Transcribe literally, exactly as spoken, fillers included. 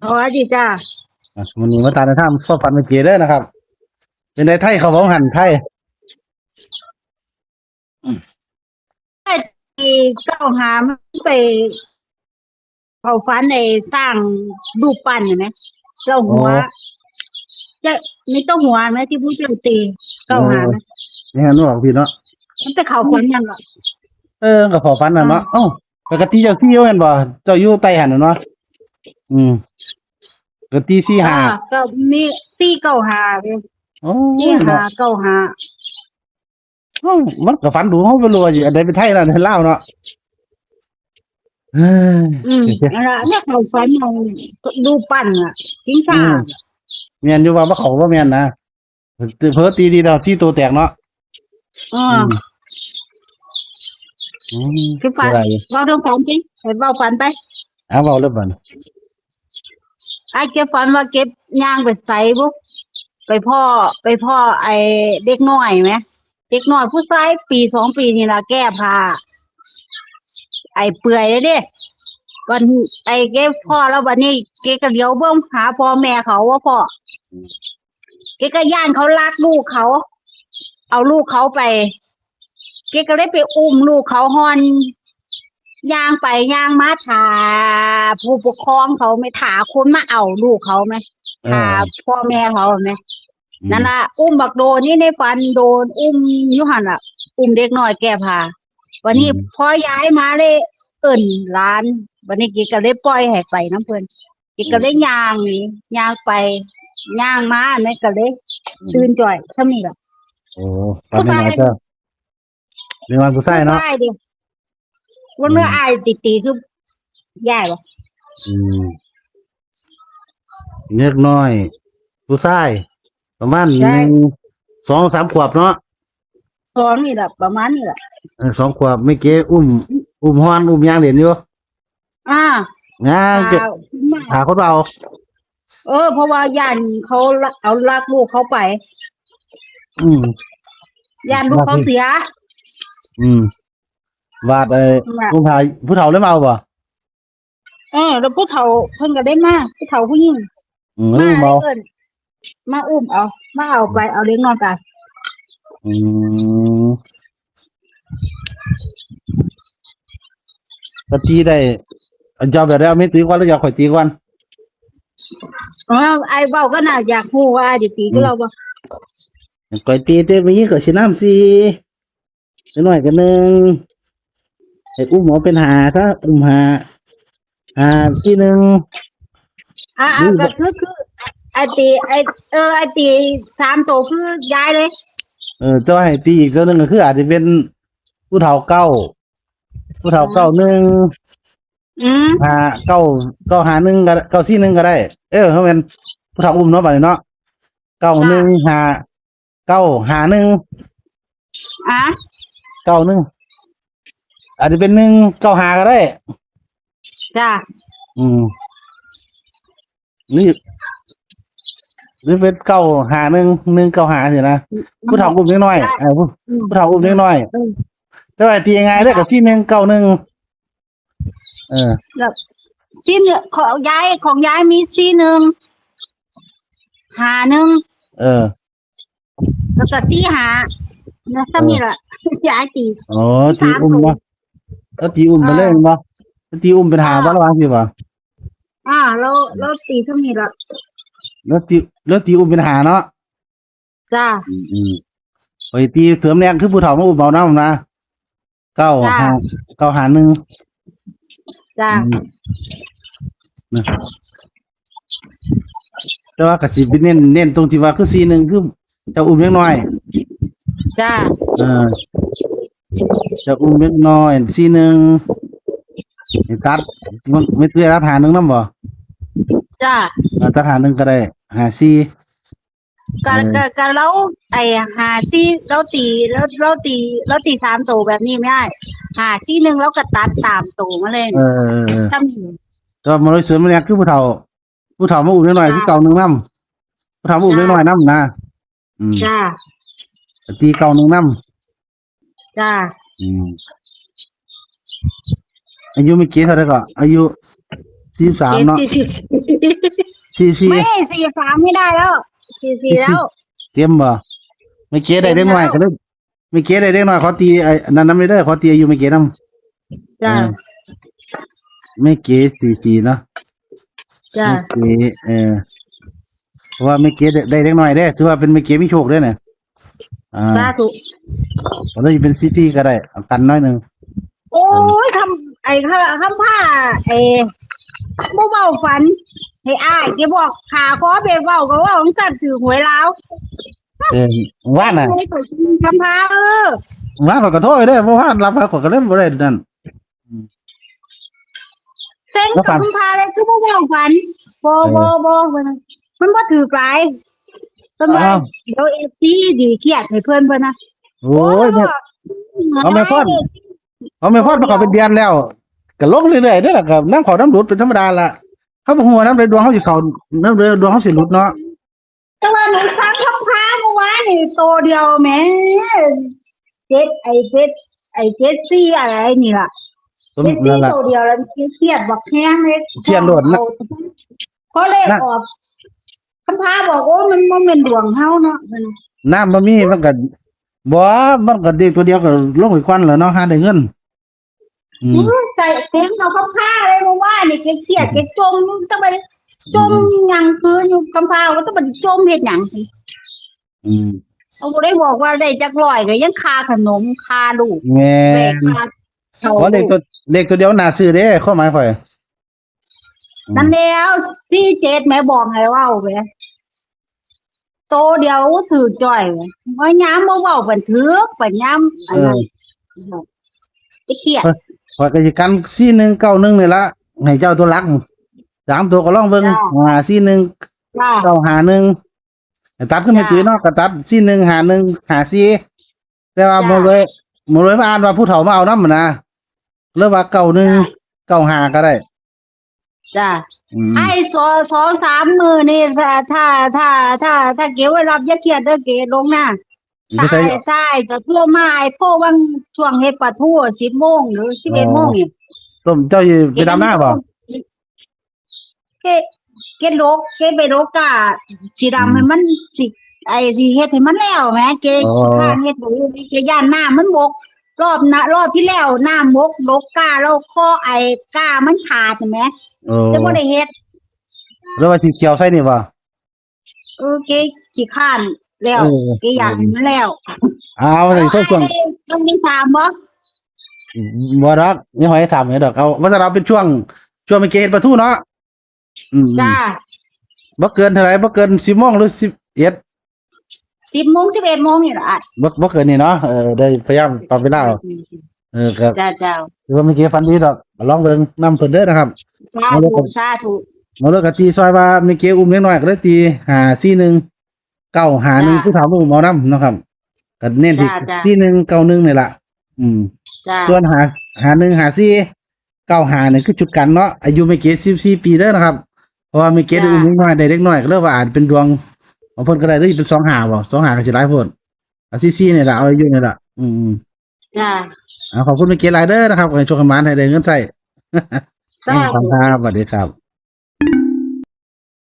สวัสดีจ้า อ่ะมื้อนี้มาตามในถ้ำความฝันแม่เก๋เด้อนะครับ เป็นไดไทยเขาบอกหันไทย ที่เก้าหามันไป เขาฝันไอ้สร้างรูปปั้นเห็นไหมเจ้าหัว อ๋อ จะมีเจ้าหัวไหมที่ผู้เจ้าตีเก้าหาไหม นี่ฮะนึกออกพี่เนาะ มันไปเขาฝันนั่นเหรอ เออก็ขอฝันน่ะเนาะ อ่า เอ้าปกติเจ้าที่แม่นบ่ เจ้าอยู่ใต้หันน่ะเนาะ อืมปกติสี่ห้า อ่าก็มีสี่เก้าหาเลย โอ้ สี่ ย หา เนาะ เก้าหา เอ้ามันก็ฝันดูเขาไปรู้ว่าอยู่อันใดเป็นไทยนั่นเป็นลาวเนาะ เฮ้ย อืมนั่นแหละเนี่ยเขาฝันเอารูปปั้นอ่ะทิ้ง อื ฟ้าม แม่นอยู่ว่าบ่เขาบ่แม่นนะเพิ่นตีดีแล้วสี่ตัวแตกเนาะ อ่า อืมอืม คือฝัน อะไร เว้าเรื่องฝันสิให้เว้าฝันไป เอาเว้าเรื่องฝัน ไอ้เก็บฝันว่าเก็บย่างไปใส่บุไปพ่อ ไปพ่อไอ้เด็กน้อยไหม เด็กน้อยผู้ชายปีสองปีนี่ละแก้ผ้า ไอ้เปื่อยเลยเด้วันไอ้เก็บพ่อแล้ววันนี้เก็บก็เลี้ยวเบิ่งหาพ่อแม่เขาว่าพ่อ เก็บก็ย่านเขาลักลูกเขา เอาลูกเขาไป เก็บก็เลยไปอุ้มลูกเขาห่อน ย่างไปย่างมาถาผู้ปกครองเขาไม่ถาคนมาเอาลูกเขาไหม เออ ถาพ่อแม่เขาไหม อืม นั่นละอุ้มบักโดนนี่ในฝันโดนอุ้มอยู่หั่นล่ะ อุ้มเด็กน้อยแก้ผ้าวันนี้ อืม พ่อย้ายมาเลยเอิ่นหลานวันนี้กิกก็เลยปล่อยให้ไปน้ำเพิ่นกิกก็เลยย่างนี่ย่างไปย่างมาอันนั้นก็เลย อืม ตื่นจ่อยซ้ำนี่แหละ โอ้ฝันหน่อยๆก็เรียกว่าผู้ชายเนาะ ผู้ชายดิวันเมื่ออายติตีๆคือใหญ่บ่ อืมเล็กน้อย ผู้ชาย ประมาณ ใช่ หนึ่งสองสามขวบเนาะ สองนี่แหละประมาณนี่แหละ เออสองขวบไม่เก๋อุ้ม อุ้มห่อนอุ้มยางเล่นอยู่ อ่า นะเก็บ อ่า หาคนเอา เออ เพราะว่าย่านเขาละเอาลักลูกเขาไป อืม ย่านลูกเขาเสีย อืมบาดไอ้ มา ผู้ชายผู้เฒ่าเลยมาเอาบ่ เออ แล้วผู้เฒ่าเพิ่นก็ได้มาผู้เฒ่าผู้หญิง อืม มา มาเอา เอิ้นมาอุ้มเอามาเอาไปเอาเลี้ยงนอนไป อืมก็ตีได้เอาเจ้าแบบได้เอาไม่ตีก่อนหรือจะเอาข่อยตีก่อน เออไอ้เบาก็น่าอยากรู้ว่าจะตีก็เราบ่ ข่อยตีเต้ไปยี่งข่อยสิน้ำสี่นิดหน่อยกันหนึ่งให้อุ้มเอาเป็นหาถ้าอุ้มหาหาสี่หนึ่ง อ่าอ่าก็คือคือไอ้ตีไอ้เออไอ้ตีสามตัวคือย้ายเลย เออจะให้ตีอีกตัวหนึ่งก็คืออาจจะเป็นผู้เฒ่าเก้าผู้เฒ่าเก้าหนึ่ง อืม หาเก้าเก้าหาหนึ่งก็เก้าสี่หนึ่งก็ได้ เออเขาเป็นผู้เฒ่าอุ้มเนาะบัดนี้เนาะเก้าหนึ่งหาเก้าหาหนึ่ง อ่ะ เก้าหนึ่งอาจจะเป็นหนึ่งเก้าหาก็ได้ จ้า อืมนี่หรือเป็นเก้าหาหนึ่งหนึ่งเก้าหาสินะผู้เฒ่าอุ้มเล็กน้อยเออผู้ผู้เฒ่าอุ้มเล็กน้อย อืม แต่ว่าตียังไงได้กับสี่หนึ่งเก้าหนึ่งเออ สี่หนึ่งของย้ายของย้ายมีสี่หนึ่งหาหนึ่ง เออ แล้วก็สี่หานะซ้ำนี่ละย้ายตี อ๋อตีอุ้มเนาะแล้วตีอุ้มไปเลยเนาะแล้วตีอุ้มเป็นหา อ่า ว่าระหว่างสิบ่ อ่าแล้วแล้วตีซ้ำนี่ละ แล้วตีแล้วตีอุ้มเป็นหาเนาะ จ้า อืมอืมไปตีเสริมแรงคือผู้เฒ่ามาอุ้มเอาน้ำนะเก้า จ้า ห้าเก้าหาหนึ่ง จ้า อืมนะแต่ว่ากะสิไปเน้นเน้นตรงที่ว่าคือสี่หนึ่งคือจะอุ้มเล็กน้อย จ้า เออจะอุ้มเล็กน้อยสี่หนึ่งให้ตัดมันไม่เตื้อตัดหาหนึ่งนำบ่ จ้า เออตัดหาหนึ่งก็ได้หาสี่ ก็ เออ ก็ก็แล้วไอ้หาสี่แล้วตีแล้วแล้วตีแล้วตีสามตัวแบบนี้ไม่ได้หาสี่หนึ่งแล้วก็ตัดตามตัวมาเลย เออเออเออ ซ้ำนี่ ก็มาเลยเสริมแรงคือผู้เฒ่า ผู้เฒ่ามาอุ้มเล็กน้อยคือเก้าหนึ่งนำผู้เฒ่ามาอุ้มเล็กน้อยนำนะอืม จ้า ตีเก้าหนึ่งนำ จ้า อืมอายุไม่เก๋เท่าไหร่ก็อายุ สี่สาม เนาะ สี่สิบ สี่สี่ ไม่ สี่สามไม่ได้แล้ว สี่สี่ แล้ว เต็มบ่ แม่เก๋ได้เด็กน้อยก็เลย แม่เก๋ได้เด็กน้อยขอตีไอ้นั่นนำเด้อ ขอตีอายุแม่เก๋นำ จ้า เออ แม่เก๋สี่สี่ เนาะ จ้า แม่เก๋ เออ เพราะว่าแม่เก๋ได้ ได้เด็กน้อยเด้ ถือว่าเป็นแม่เก๋มีโชคเด้เนี่ย อ่า สาธุ ก็เลยเป็นสี่สี่ ก็ได้ เอากันน้อยหนึ่ง โอ้ย คำ ไอ้คำ คำผ้า ไอ้ บ่เว้าฝัน ให้อ้ายแกบอก หาขอไปเว้าก็เว้าจั่งซั้น ถือหวยลาว เออ ว่าน่ะ คำผ้า เออ ว่าข้อยก็โทรไปเด้ บ่ว่ารับ ข้อยก็เลยบ่ได้นั่น เซ็งกับคำผ้าเลย คือบ่เว้าฝัน บ่ เออ บ่ บ่ มันบ่ถือหลาย เพิ่นว่า อ้าว เดี๋ยว เอฟซี ดีเครียดให้เพิ่น เพิ่นนะ โอ้ย โอ้ย เอาแม่พร เอาแม่พรมาเข้าเป็นเดือนแล้ว ก็ลงเรื่อยๆเด้อล่ะ ก็นำเข้านำหลุดเป็นธรรมดาล่ะ เฮาบ่ฮู้ว่านำใดดวงเฮาสิเข้า นำใดดวงเฮาสิหลุดเนาะ แต่ว่าหนูสั่งคำผ้าเมื่อวานนี่โตเดียวแหม เจ็ด ไอ้เจ็ด ไอ้เจ็ดสี่ อะไรนี่ล่ะ ตัว เจ็ดสี่ นั่นล่ะ โตเดียวแล้ว เครียดบักแฮงเลย เครียดโลดนะ เอา เพราะเลขออก คำพาบอก โอ้ มันบ่แม่นดวงเฮาเนาะ มัน น้ำบ่มี มันก็ บ่ มันก็เด็กตัวเดียวก็ลงไปก่อนแหล้วเนาะ หาได้เงิน อืม โอ้ย ใส่เสียงเขาคำพาเลยเมื่อวานนี่ เครียด เครียดจมอยู่ แต่ว่าจม อืม หยังคืออยู่ คำพาว่าแต่ว่าจมเฮ็ดหยัง อืม เขาบ่ได้บอกว่าได้จักร้อย ก็ยังค่าขนม ค่าลูก แม่น แบกค่าเช่า ว่าเลขตัว ลูก เลขตัวเดียวน่าซื้อเด้ ความหมายข้อย อืม นั่นแล้ว สี่เจ็ด แม่บอกให้เว้าแหม โตเดียวถือจ่อย ว่ายามบ่เว้าบันทึก บัดยามอันนั้น เออ ไปเครียด ข้อย ข้อยก็สิกัน สี่หนึ่งเก้าหนึ่ง นี่ละ ให้เจ้าตัวหลัก สามตัวก็ลองเบิ่ง จ้า ห้าสี่หนึ่ง จ้า เก้าห้าหนึ่ง ตัดขึ้นไป จ้า ตีเนาะ ก็ตัด สี่หนึ่ง ห้าหนึ่ง ห้าสี่ แต่ว่า จ้า หมอรวย หมอรวยมาอ่านว่าผู้เฒ่ามาเอานำหั้นนะ เลยว่า เก้าหนึ่ง จ้า เก้าห้า ก็ได้ จ้า อืม ไอ้สอง สองสามมื้อนี่ ถ้า ถ้า ถ้า ถ้า ถ้าเก๋ไว้รับ อย่าเครียดเด้อ เก๋ลงหน้า อืม ถ้า ไม่ใช่ อ้าย ถ้าอ้ายจะโทรมา อ้ายโทรวังช่วงเฮ็ดปลาทู สิบโมงหรือ สิบเอ็ดโมงนี่ ต้ม เจ้าอยู่ไปดำนาบ่ เก๋ เก๋หลก เก๋ไปหลกกล้า สิดำ อืม ให้มัน สิ ไอ้ สิเฮ็ดให้มันแล้วแหม เก๋ อ๋อ ขี้คร้านเฮ็ดบ่ เก๋ย้านน้ำมันบก รอบนะ รอบที่แล้วน้ำบก หลกกล้า แล้วคอไอ้กล้ามันขาดแหม เออ แต่บ่ได้เฮ็ด แล้วว่าสิเขียวใส่นี่บ่ เออ เก๋ขี้คร้านแล้ว เออ เก๋ย้านมันแล้ว เอา เอา ใส่ช่วง ไอ้ ต้องได้ถามบ่ บ่ดอก ยังบ่ให้ถามหยังดอก เอา ว่าแต่เราเป็นช่วง ช่วงแม่เก๋เฮ็ดปลาทูเนาะ อืม จ้า บ่เกินเท่าไหร่ บ่เกิน สิบโมงหรือ สิบเอ็ด สิบโมง สิบเอ็ดโมงนี่ล่ะ บ่ บ่เกินนี่เนาะ เออ ได้พยายามปรับเวลาเอา อืม เออ ครับ จ้า เจ้า ถือว่าแม่เก๋ฝันดีดอก ลองเบิ่งนำเพิ่นเด้อนะครับ สาธุ มาเลยครับ สาธุ มาเลยกับตีซอยว่าแม่เก๋อุ้มเด็กน้อยก็เลยตี ห้าสี่หนึ่ง เก้าห้าหนึ่ง จ้า ผู้เฒ่ามาอุ้มเอานำเนาะครับ ก็เน้นที่ จ้า จ้า สี่หนึ่ง เก้าหนึ่ง นี่ล่ะ อืม จ้า ส่วน ห้า ห้าหนึ่ง ห้าสี่ เก้าห้า นี่คือจุดกันเนาะ อายุแม่เก๋สิบสี่ปีเด้อนะครับ เพราะว่าแม่เก๋ได้ จ้า อุ้มเด็กน้อย ได้เด็กน้อยก็เลยว่าอาจเป็นดวงของเพิ่นก็ได้ หรือเป็น สองห้า บ่ สองห้า ก็สิหลายโพด อ่ะ สี่สี่ นี่ล่ะ เอาอายุนี่ล่ะ อืมๆ จ้า อ่า ขอบคุณแม่เก๋หลายเด้อนะครับ ขอให้โชคให้หมาน ให้ได้เงินใช้ สาธุ ครับ สวัสดีครับ